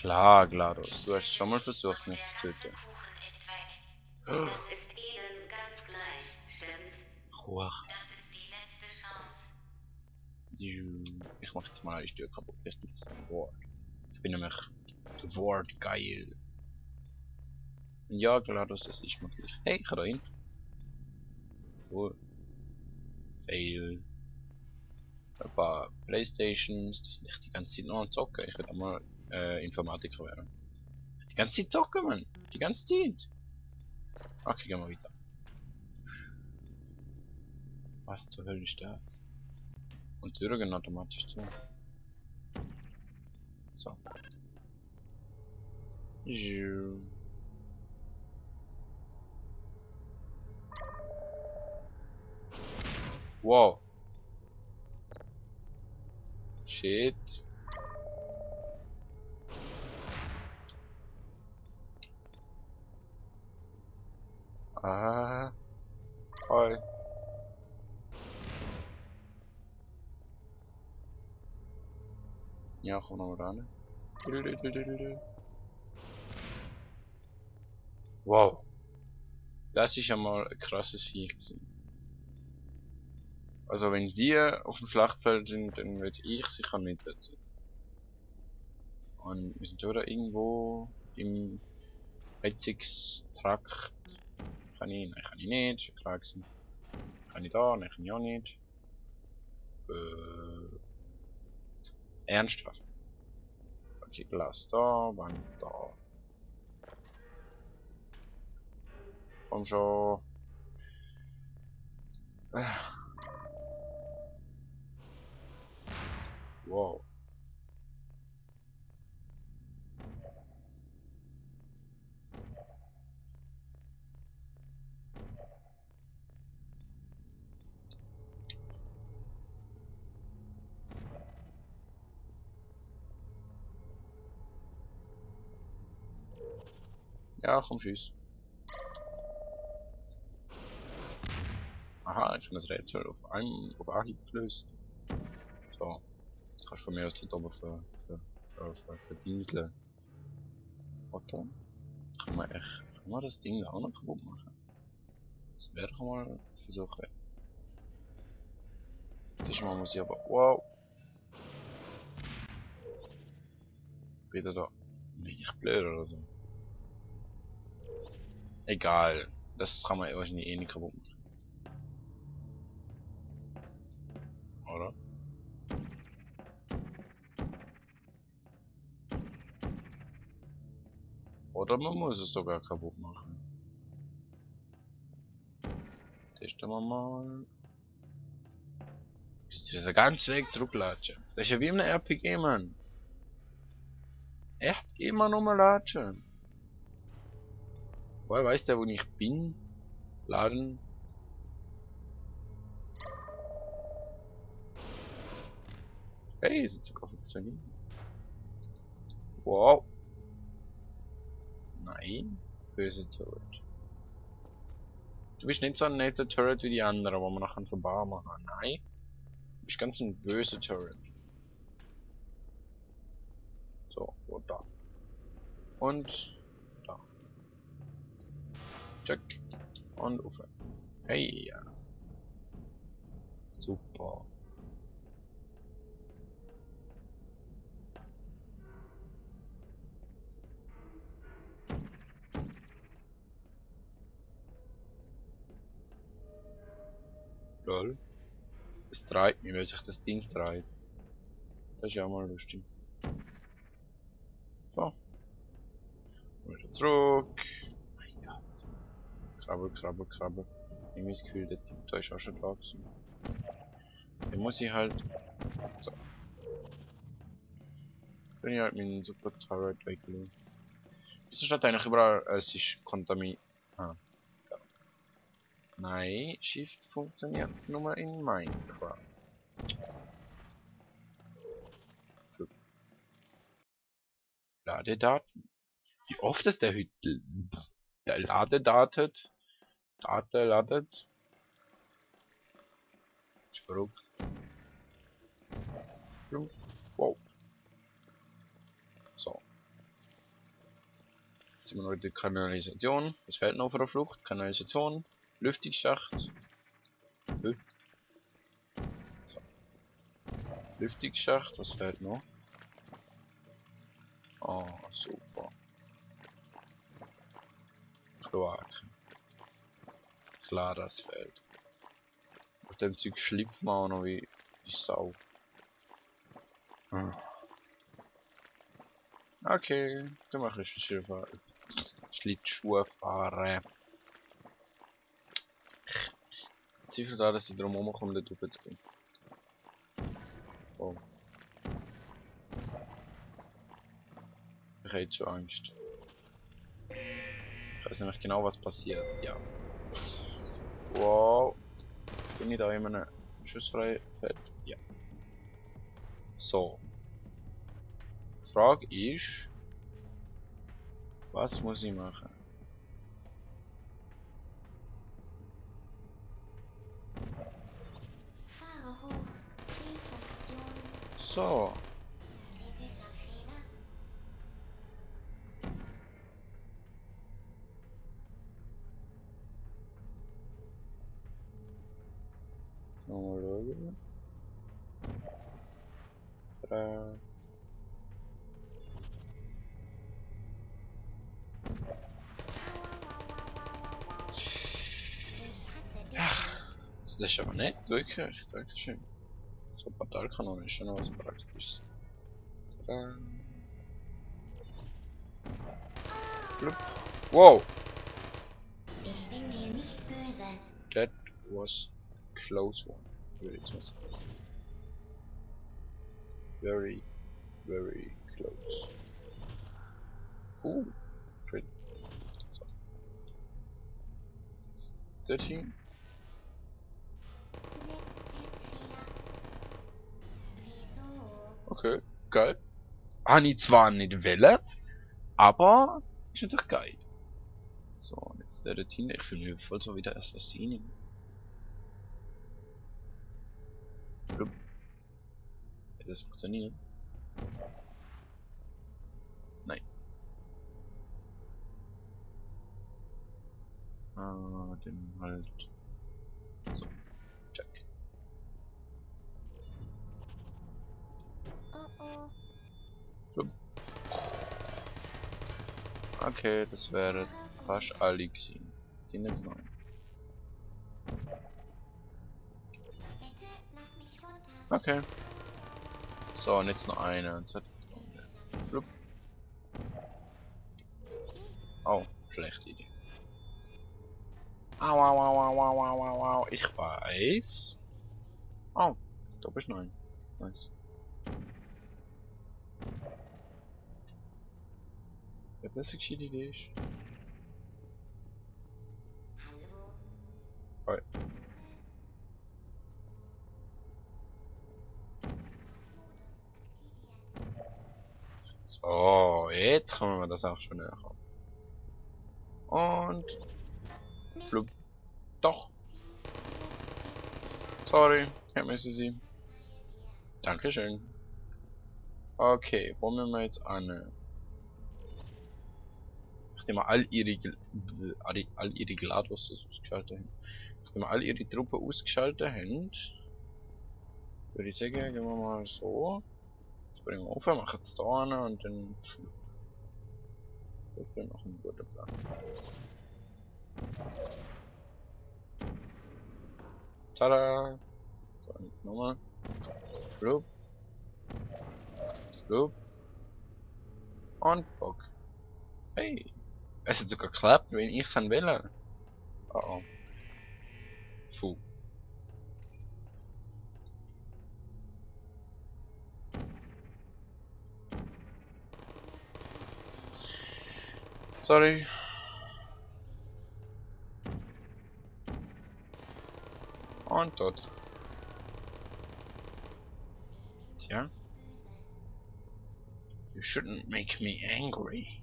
Klar, GLaDOS. Du hast schon mal versucht, mich zu töten. Kuchen ist weg. Oh, Es ist Ihnen ganz gleich, stimmt's? Ruhe. Das ist die letzte Chance. Ich mach jetzt mal ein Stück kaputt. Ich bin das Wort. Ich bin nämlich das Wort geil. Und ja, GLaDOS, das ist möglich. Hey, ich kann da hin. Cool. Fail. Ein paar Playstations. Das sind nicht die ganze Zeit nur am Zocken. Ich will auch mal Informatiker werden. Die ganze Zeit zocken, Mann. Die ganze Zeit. Okay, gehen wir weiter. Was zur Hölle ist das? Und Türen gehen automatisch zu. So. Juh. Wow. Shit. Ah. Hi. Ja, komm noch mal ran. Wow. Das ist ja mal ein krasses Vieh gewesen. Also wenn die auf dem Schlachtfeld sind, dann würde ich sicher nicht dort sein. Und wir sind oder irgendwo im Heizungstrakt. Kann ich? Nein, kann ich nicht. Ist ja klar gewesen. Kann ich da? Nein, kann ich auch nicht. Ernsthaft. Okay, Glas da, Wand da. Komm schon. Wow. Ja, komm, tschüss. Aha, ich habe das Rätsel auf Anhieb gelöst. So, jetzt kannst du von mir aus dort oben verdieseln. Warte, kann man das Ding auch noch kaputt machen? Das wäre doch mal ein Versuch wert. Diesmal muss ich aber, wow, wieder da. Bin ich blöd oder so? Egal, das kann man wahrscheinlich eh nicht kaputt machen, oder? Oder man muss es sogar kaputt machen. Testen wir mal. Ist dieser ganze Weg zurücklatschen. Das ist ja wie in einem RPG, Mann. Echt immer nur mal latschen. Woher weiß der, wo ich bin? Laden. Hey, es hat sogar funktioniert. Wow. Nein. Böse Turret. Du bist nicht so ein netter Turret wie die anderen, wo man nachher vorbei machen. Nein. Du bist ganz ein böser Turret. So, und da. Und da. Check. Und Ufer. Hey, ja. Super. Lol. Es dreht mich, weil sich das Ding dreht. Das ist ja mal lustig. So. Wieder zurück. Mein Gott. Krabbel, krabbel, krabbel. Ich habe das Gefühl, der Typ da ist auch schon da gewesen. Den muss ich halt. So. Bin ich halt meinen Super Turret weglegen. Wieso steht eigentlich überall, es ist kontaminiert? Ah. Da. Nein, Shift funktioniert nur in Minecraft. Für Ladedaten. Wie oft ist der heute der Ladedatet? Date ladet? Ist verrückt. Wow. So. Jetzt sind wir noch in der Kanalisation. Was fehlt noch auf der Flucht? Kanalisation, Lüftungsschacht. Lüftungsschacht, was fehlt noch? Oh, super. Kloaken. Klar, das fehlt. Auf dem Zeug schlippt man auch noch wie Sau. Okay, dann mache ich Schlittschuhe fahren. Ich zweifle da, dass ich drum herumkomme, dort oben zu gehen. Oh. Ich habe jetzt schon Angst. Ich weiß nicht genau, was passiert. Ja. Wow. Bin ich da in einem schussfreien Feld? Ja. So. Die Frage ist, was muss ich machen? Fahre hoch. Zielfunktion. So. Kritischer Fehler. Mal schauen. 3. Ich hasse dich Ja. nicht. Das ist aber nett, wirklich. Dankeschön. So Portalkanone ist schon noch was Praktisches. Blub. Wow! Ich bin dir nicht böse. That was close one. Würde ich mal sagen. Very, very close. Great. So. 13. Selbsttestfehler. Wieso? Okay, geil. Habe ich zwar nicht wollen, aber ist natürlich geil. So, und jetzt der Routine. Ich fühle mich voll so wie der Assassine. Blub. Hat das funktioniert? Nein. Ah, den halt. So, check. Oh oh. Blub. Okay, das wäre fast alle gewesen. Sind jetzt 9. Bitte lass mich runter. Okay. So, und jetzt noch eine. Und zweite Runde. Blub. Oh, schlechte Idee. Au, au, au, au, au, au, au, au. Ich weiß. Oh, da bist du 9. Nice. Ob das eine gescheite Idee ist? Hallo. Hi. So, jetzt können wir das auch schon näher haben. Und blub. Doch. Sorry, hätte müssen sie. Dankeschön. Okay, wo müssen wir jetzt an? Nachdem wir all ihre GLaDOS ausgeschaltet haben. Nachdem wir all ihre Truppen ausgeschaltet haben, würde ich sagen, gehen wir mal so. Jetzt bringen wir auf, machen es da hin und dann flug. Das wäre noch ein guter Plan. Tada! So, jetzt nochmal. Blub. Blub. Und Bock. Hey! Es hat sogar geklappt, wenn ich es will. Oh oh. Puh. Sorry. Und dort. Tja. You shouldn't make me angry.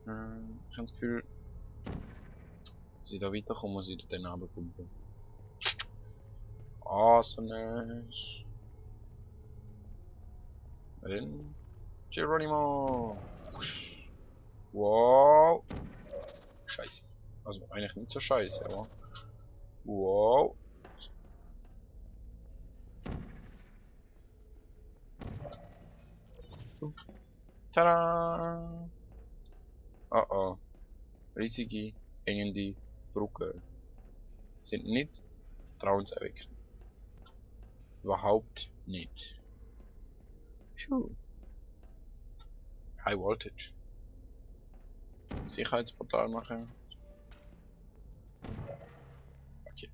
Ich habe das Gefühl, dass ich da weiterkomme, muss ich dann runterpumpen. Ah, so nice. Na dann. Geronimo! Wow. Scheiße. Also eigentlich nicht so scheiße, aber. Wow. Tada! Oh oh. Riesige, hängende Brücke. Sind nicht vertrauenserweckend. Überhaupt nicht. Puh. High Voltage. Sicherheitsportal machen. Okay.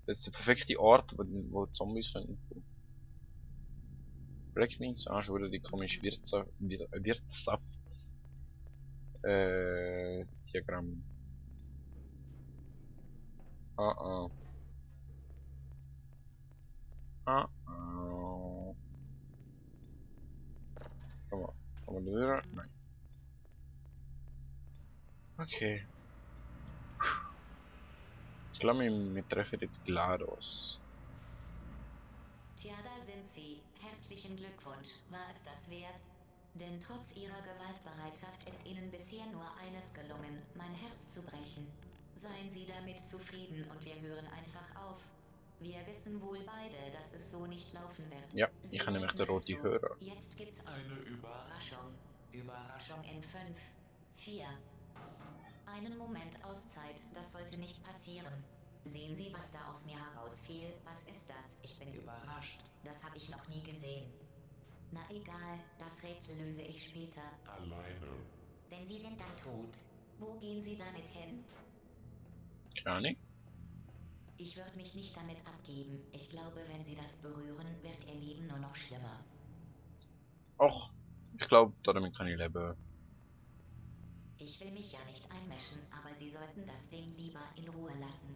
Das ist der perfekte Ort, wo Zombies könnten. Breakmins, schon wieder die komische Wirtssaft. Diagramm. Ah ah. Ah ah. Komm mal wieder. Nein. Okay. Ich glaube, wir treffen jetzt GLaDOS. Tja, da sind Sie. Herzlichen Glückwunsch. War es das wert? Denn trotz Ihrer Gewaltbereitschaft ist Ihnen bisher nur eines gelungen, mein Herz zu brechen. Seien Sie damit zufrieden und wir hören einfach auf. Wir wissen wohl beide, dass es so nicht laufen wird. Ja, Sie ich habe nämlich wollten den es roten so. Hörer. Jetzt gibt's eine Überraschung. Überraschung in 5, 4. Einen Moment Auszeit, das sollte nicht passieren. Sehen Sie, was da aus mir herausfiel? Was ist das? Ich bin überrascht. Das habe ich noch nie gesehen. Na egal, das Rätsel löse ich später. Alleine. Denn Sie sind dann tot. Wo gehen Sie damit hin? Keine Ahnung. Ich würde mich nicht damit abgeben. Ich glaube, wenn Sie das berühren, wird Ihr Leben nur noch schlimmer. Och, ich glaube, damit kann ich leben. Ich will mich ja nicht einmischen, aber Sie sollten das Ding lieber in Ruhe lassen.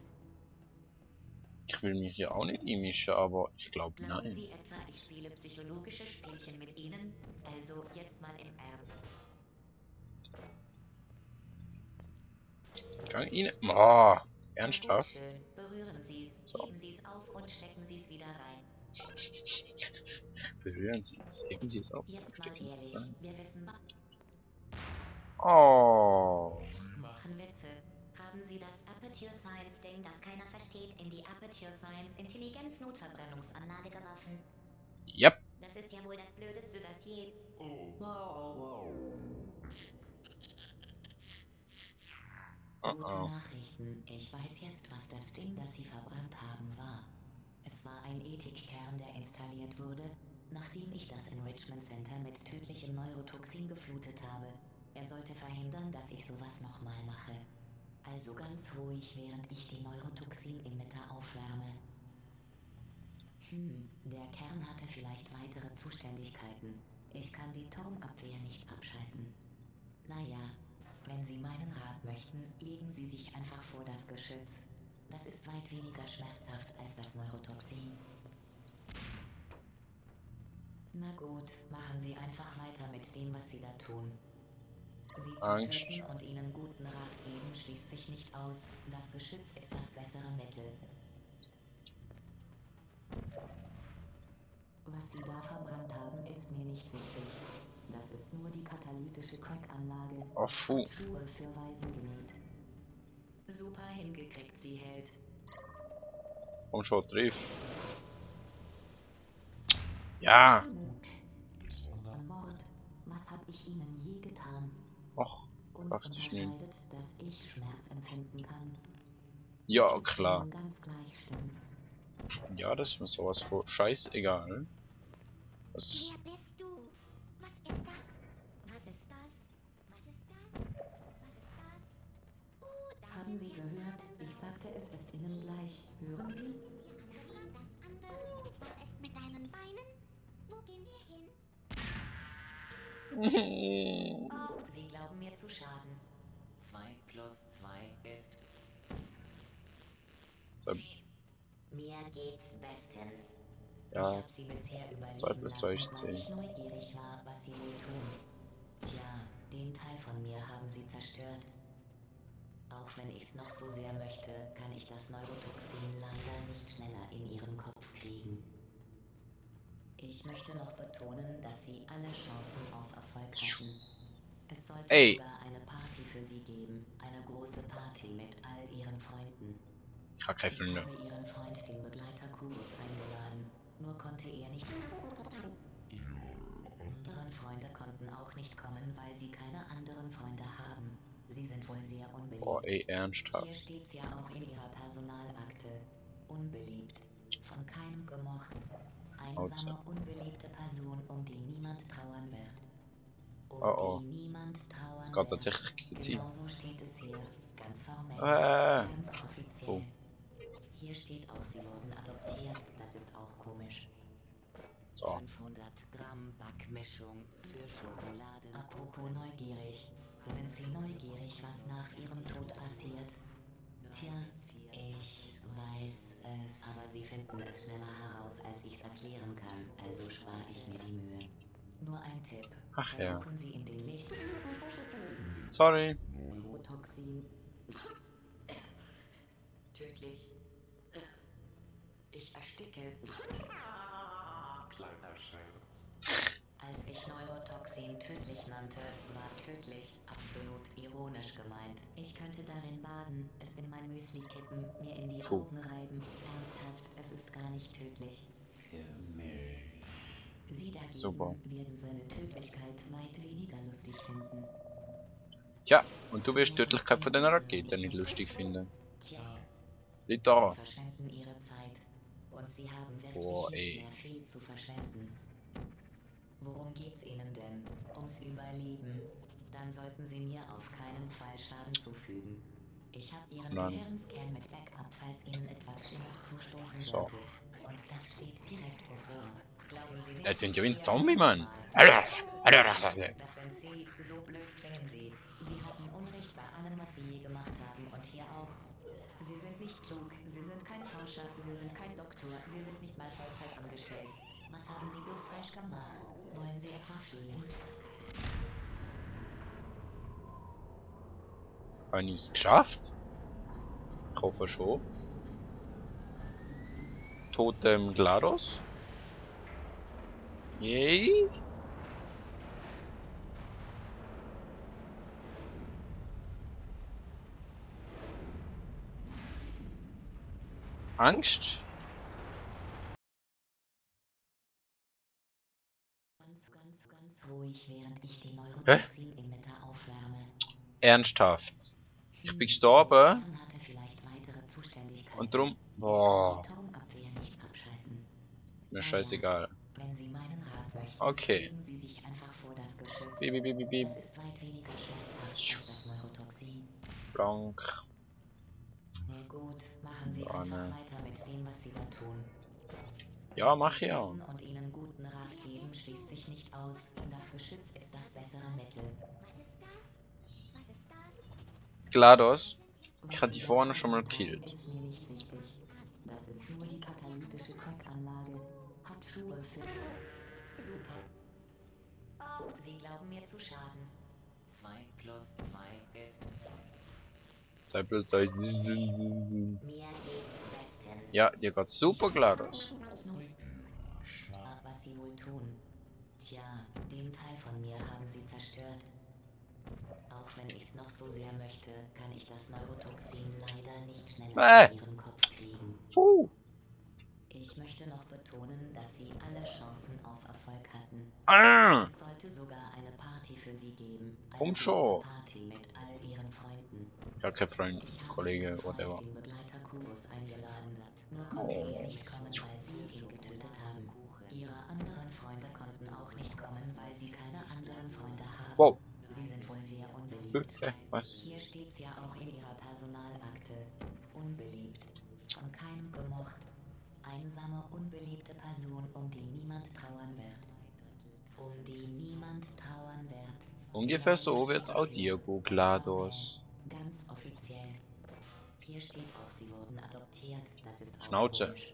Ich will mich hier auch nicht einmischen, aber ich glaube, Glauben nein. Sie etwa, ich spiele psychologische Spielchen mit Ihnen? Also jetzt mal im Ernst. Kann ich Ihnen. Oh, Na gut, ernsthaft? schön. Berühren Sie es, heben Sie es auf und stecken Sie es wieder rein. Berühren Sie es. Heben Sie es auf. Jetzt mal Stecken Sie es ehrlich, ein. wir wissen, Oh. machen Witze. Haben Sie das Aperture Science Ding, das keiner versteht, in die Aperture Science Intelligenz-Notverbrennungsanlage geworfen? Yep. Das ist ja wohl das Blödeste, das je. Gute Oh. Nachrichten. Ich weiß jetzt, was das Ding, das Sie verbrannt haben, war. Es war ein Ethikkern, der installiert wurde, nachdem ich das Enrichment Center mit tödlichem Neurotoxin geflutet habe. Er sollte verhindern, dass ich sowas nochmal mache. Also ganz ruhig, während ich die Neurotoxin-Emitter aufwärme. Der Kern hatte vielleicht weitere Zuständigkeiten. Ich kann die Turmabwehr nicht abschalten. Naja, wenn Sie meinen Rat möchten, legen Sie sich einfach vor das Geschütz. Das ist weit weniger schmerzhaft als das Neurotoxin. Na gut, machen Sie einfach weiter mit dem, was Sie da tun. Sie zu Angst. töten und Ihnen guten Rat geben, schließt sich nicht aus. Das Geschütz ist das bessere Mittel. Was Sie da verbrannt haben, ist mir nicht wichtig. Das ist nur die katalytische Crack-Anlage. Oh, puh. Schuhe für Waisen genäht. Super hingekriegt, Sie Held. Komm schon, triff. Ja. Mord. Was hab ich Ihnen je getan? Och, Uns dachte ich mir. unterscheidet, dass ich Schmerz empfinden kann. Ja, Es ist klar. Ihnen ganz gleich, stimmt's? Ja, das ist mir sowas von scheißegal. Das. Wer bist du? Was ist das? Was ist das? Was ist das? Was ist das? Da Haben sind Sie ja gehört? Farben. Ich sagte, es ist Ihnen gleich. Hören Sie? Das andere. Was ist mit deinen Beinen? Wo gehen wir hin? Oh, Sie glauben mir zu schaden. 2 plus 2 ist... So. 10. Mir geht's bestens. Ich Ja, hab Sie bisher 2 überleben plus lassen, 2 ist weil 10. ich neugierig war, was Sie wohl tun. Tja, den Teil von mir haben Sie zerstört. Auch wenn ich's noch so sehr möchte, kann ich das Neurotoxin leider nicht schneller in Ihren Kopf kriegen. Ich Ich möchte noch betonen, dass sie alle Chancen auf Erfolg hatten. Es sollte Ey. sogar eine Party für sie geben. Eine große Party mit all ihren Freunden. Ich habe keine Ich Freunde. habe ihren Freund, den Begleiter Kubus, eingeladen. Nur konnte er nicht. Ihre Freunde konnten auch nicht kommen, weil sie keine anderen Freunde haben. Sie sind wohl sehr unbeliebt. Boah, ey, ernsthaft. Hier steht's ja auch in ihrer Personalakte. Unbeliebt. Von keinem gemocht. Einsame, unbeliebte Person, um die niemand trauern wird. Um Oh, oh. die niemand trauern Es geht wird. tatsächlich gegen sie. Genauso steht es hier. Ganz formell. Ganz offiziell. Oh. Hier steht auch, sie wurden adoptiert. Das ist auch komisch. So. 500 Gramm Backmischung für Schokolade. Apropos neugierig. Sind Sie neugierig, was nach Ihrem Tod passiert? Tja, ich weiß es. Aber Sie finden es schneller heraus, als ich es erklären kann. Also spare ich mir die Mühe. Nur ein Tipp. Ach ja. Versuchen Sie in den nächsten Sorry. Neurotoxin. Tödlich. Ich ersticke. Kleiner Scherz. Als ich Neurotoxin tödlich nannte, war tödlich absolut ironisch gemeint. Ich könnte darin baden, es in mein Müsli kippen, mir in die Augen reiben. Ernsthaft, es ist gar nicht tödlich. Für mich. Sie dagegen Super. werden seine Tödlichkeit weit weniger lustig finden. Tja, und du wirst die Tödlichkeit von den Raketen nicht lustig finden. Tja, Nicht da. sie verschwenden ihre Zeit. Und sie haben wirklich Boah, nicht ey. mehr viel zu verschwenden. Worum geht's Ihnen denn? Ums Überleben? Dann sollten Sie mir auf keinen Fall Schaden zufügen. Ich habe Ihren Nein. Gehirnscan mit Backup, falls Ihnen etwas Schlimmes zustoßen So. sollte. Und das steht direkt bevor. Glauben Sie nicht, Er klingt ja wie ein wir Zombie, Mann. Das sind Sie, so blöd klingen Sie. Sie hatten Unrecht bei allem, was Sie je gemacht haben und hier auch. Sie sind nicht klug, Sie sind kein Forscher, Sie sind kein Doktor, Sie sind nicht mal Vollzeit angestellt. Was haben Sie bloß falsch gemacht? Wollen Sie etwa fliehen? Habe ich es geschafft? Ich hoffe schon. Totem GLaDOS. Yay. Angst? Ganz ruhig, während ich die Neurotoxin-Emitter aufwärme. Ernsthaft. Ich bin gestorben Kern hatte vielleicht weitere Zuständigkeiten. und drum. Ich kann Boah. die Turmabwehr nicht abschalten. Mir scheißegal. Wenn Sie meinen Rat möchten, Okay. legen Sie sich einfach vor das Geschütz. Bip, bip, bip, bip. Das ist weit weniger schmerzhaft als das Neurotoxin. Blank. Nur gut, machen Sie Oh, einfach ne. weiter mit dem, was Sie da tun. Ja, Sie mach zu ja. töten und Ihnen guten Rat geben, schließt sich nicht aus. Das Geschütz ist das bessere Mittel. Was ist das? GLaDOS. Was Ich hatte die Sie vorne da schon mal gesagt haben, gekillt. Ist mir nicht wichtig. Das ist nur die katalytische Crack-Anlage. Hat Schuhe für... Super. Oh, Sie glauben mir zu schaden. 2 plus 2 ist... 2 plus 2 ist. Mir geht's bestens. Ja, dir geht's super, GLaDOS. Was Sie wohl tun? Tja, den Teil von mir haben Sie zerstört. Auch wenn ich's noch so sehr möchte, kann ich das Neurotoxin leider nicht schneller in Ihren Kopf kriegen. Puh. Ich möchte noch betonen, dass Sie alle Chancen auf Erfolg hatten. Ah. Es sollte sogar eine Party für Sie geben. Eine Komm große schon. Party mit all Ihren Freunden. Ja, kein Freund, Ich habe Kollege, Ihren Freund, whatever. den Begleiter Kubus, eingeladen. Nur konnte er nicht kommen, weil Sie ihn getötet haben. Ihre anderen Freunde konnten auch nicht kommen, weil sie keine anderen Freunde haben. Wow. Sie sind wohl sehr unbeliebt. Was? Hier steht's ja auch in Ihrer Personalakte. Unbeliebt. Von keinem gemocht. Einsame, unbeliebte Person, um die niemand trauern wird. Um die niemand trauern wird. Ungefähr so wird's auch dir, GLaDOS. Ganz offiziell. Hier steht auch, sie wurden adoptiert. Das ist auch Schnauze. komisch.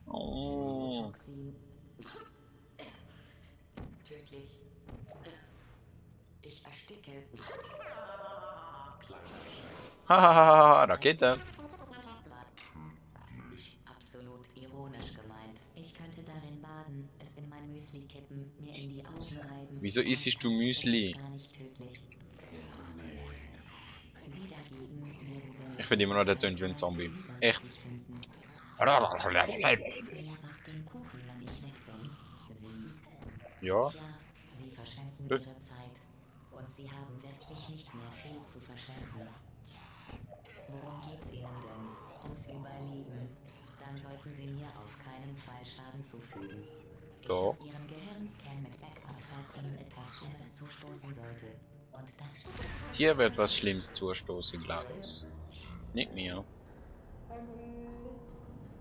Oh. Toxin. Tödlich. Ich ersticke. Kleiner Scherz. Hahaha, Rakete. War absolut ironisch gemeint. Ich könnte darin baden, es in mein Müsli kippen, mir in die Augen reiben. Wieso isst du Müsli? Es ist gar nicht tödlich. Sie dagegen mögen sie Ich finde immer noch, der tönt wie ein Zombie. Echt. Wer backt den Kuchen, wenn ich weg bin? Sie? Ja. Tja, sie verschwenden ihre Zeit. Und sie haben wirklich nicht mehr viel zu verschwenden. Worum geht's Ihnen denn? Ums Überleben. Dann sollten Sie mir auf keinen Fall Schaden zufügen. Doch. Ich hab Ihren Gehirnscan mit Backup, falls Ihnen etwas Schlimmes zustoßen sollte. Und das stimmt. Dir wird was Schlimmes zustoßen, Gladys. Nicht mir.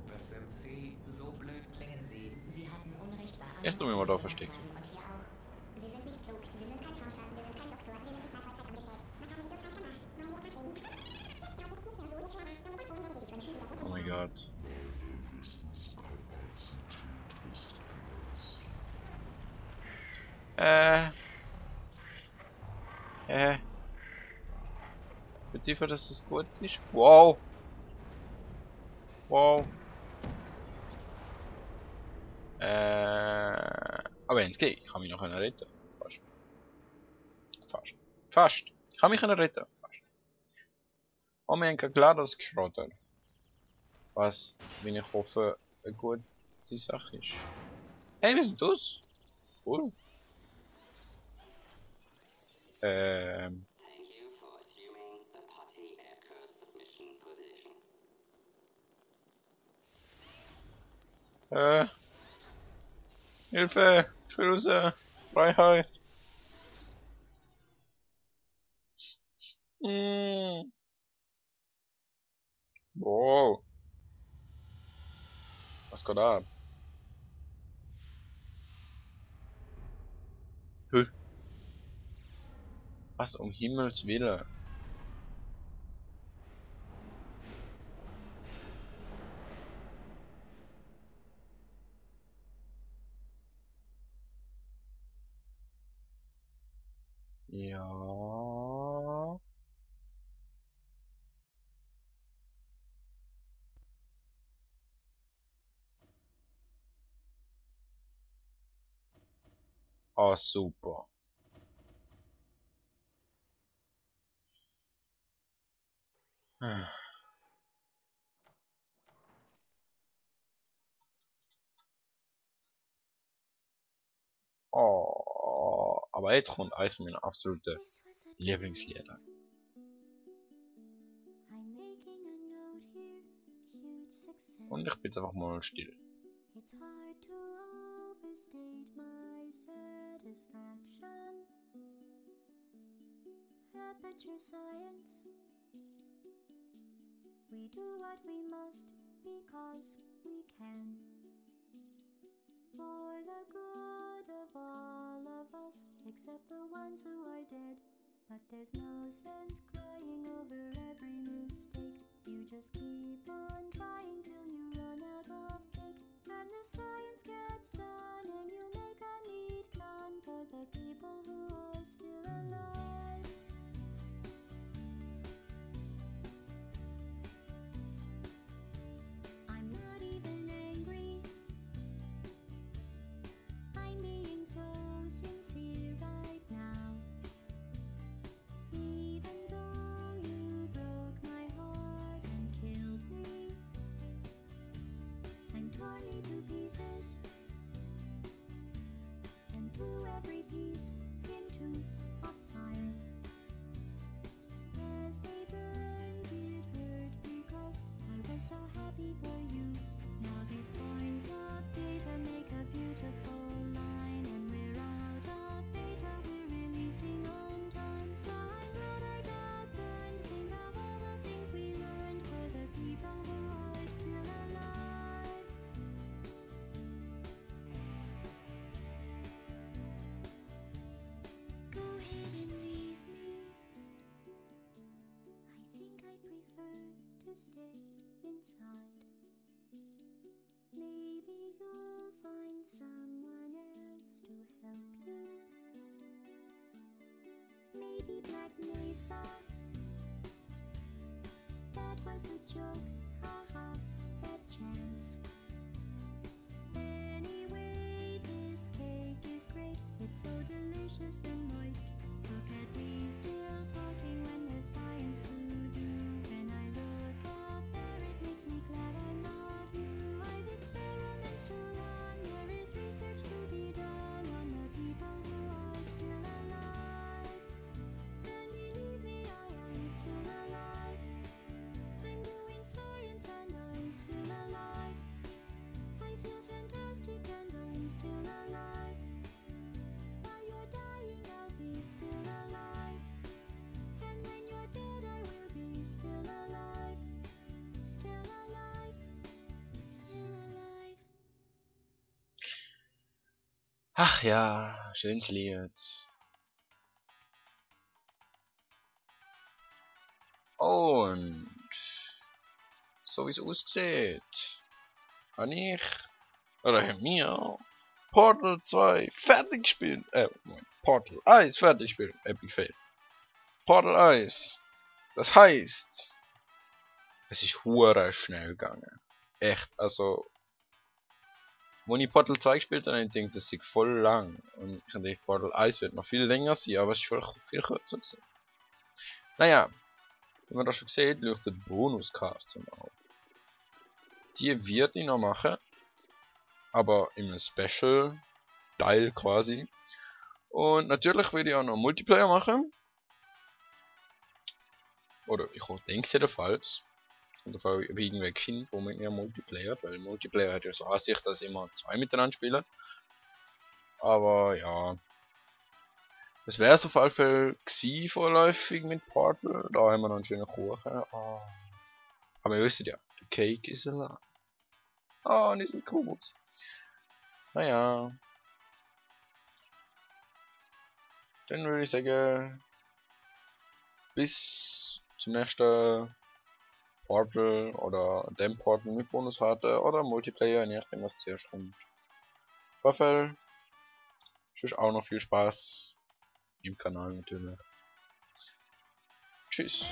Was sind Sie? So blöd klingen Sie. Sie hatten Unrecht bei allem, Ich tu mir mal da verstecken. Und hier auch. Sie sind nicht klug. Sie sind kein Forscher. Sie sind kein Doktor. Sie sind nicht mal Vollzeit angestellt. Was haben Sie bloß falsch gemacht? Wollen Sie etwas sehen? Das ist nicht mehr so, Ihr Kleiner. Wenn Sie das wollen, können Sie sich wünschen, wie das Oh mein Gott. Beziefer, dass das gut ist? Wow. Wow. Aber ins geht. Ich kann mich noch retten. Fast. Fast. Fast. Ich kann mich retten. Fast. Oh, wir haben kein GLaDOS geschrottet. Was, wenn ich hoffe, eine gute Sache ist. Hey, wir sind das? Cool. Thank you for assuming the Putty Escort submission position. Hilfe! Ich will raus! Freiheit! Wow! Was geht ab? Hä? Was um Himmels Willen? Ja. Ah, super. Oh, aber jetzt kommt eins meiner absoluten Lieblingslieder. I'm making a note here, huge success. Und ich bin jetzt einfach mal still. It's hard to overstate my satisfaction. Aperture science. We do what we must because we can. For the good of all of us, except the ones who are dead. But there's no sense crying over every mistake. You just keep on trying till you run out of cake. And the science gets done and you make a neat plan for the people who are still alive. I'm not even angry. I'm being so sincere right now. Even though you broke my heart and killed me and tore me to pieces and threw every piece into a fire. As they burned, it hurt because I was so happy for you. Now these points of data make a beautiful line, and we're out of data, we're releasing on time. So I'm glad I got burned. Think of all the things we learned for the people who are still alive. Go ahead and leave me. I think I prefer to stay inside. Maybe you'll find someone else to help you. Maybe Black Mesa. That was a joke, haha, that chance. delicious and moist. Look at me still talking when there's science to do. When I look out there, it makes me glad I'm not you. I've experiments to run, there is research to be done on the people who are still alive. And believe me, I am still alive. I'm doing science and I'm still alive. I feel fantastic and I'm still alive. While you're dying, I'll be still alive. And when you're dead, I will be still alive. Still alive. Still alive. Ach ja, schönes Lied. Und so wie es aussieht, habe ich, oder haben wir Portal 2 fertig gespielt. Moment, Portal 1 fertig gespielt. Epic Fail. Portal 1. Das heißt, es ist hure schnell gegangen. Echt, also. Als ich Portal 2 gespielt habe, denke ich, das ist voll lang. Und ich denke, Portal 1 wird noch viel länger sein, aber es ist viel kürzer gewesen. Naja, wie man das schon sieht, leuchtet Bonuskarte auf. Die wird ich noch machen, aber in einem Special-Teil quasi. Und natürlich würde ich auch noch Multiplayer machen. Oder ich denke es jedenfalls. Und auf irgendwelche Kind, wo mit mir Multiplayer, weil Multiplayer hat ja so Ansicht, dass immer zwei miteinander spielen. Aber ja. Das wäre es auf jeden Fall gewesen, vorläufig mit Portal. Da haben wir noch einen schönen Kuchen. Oh. Aber ihr wisst ja, the cake is alive. Oh, und die sind Kubus. Naja. Dann würde ich sagen, bis zum nächsten Portal oder dem Portal mit Bonuskarte oder Multiplayer, je nachdem was zuerst kommt. Auf jeden Fall, ich wünsche auch noch viel Spaß im Kanal natürlich. Tschüss.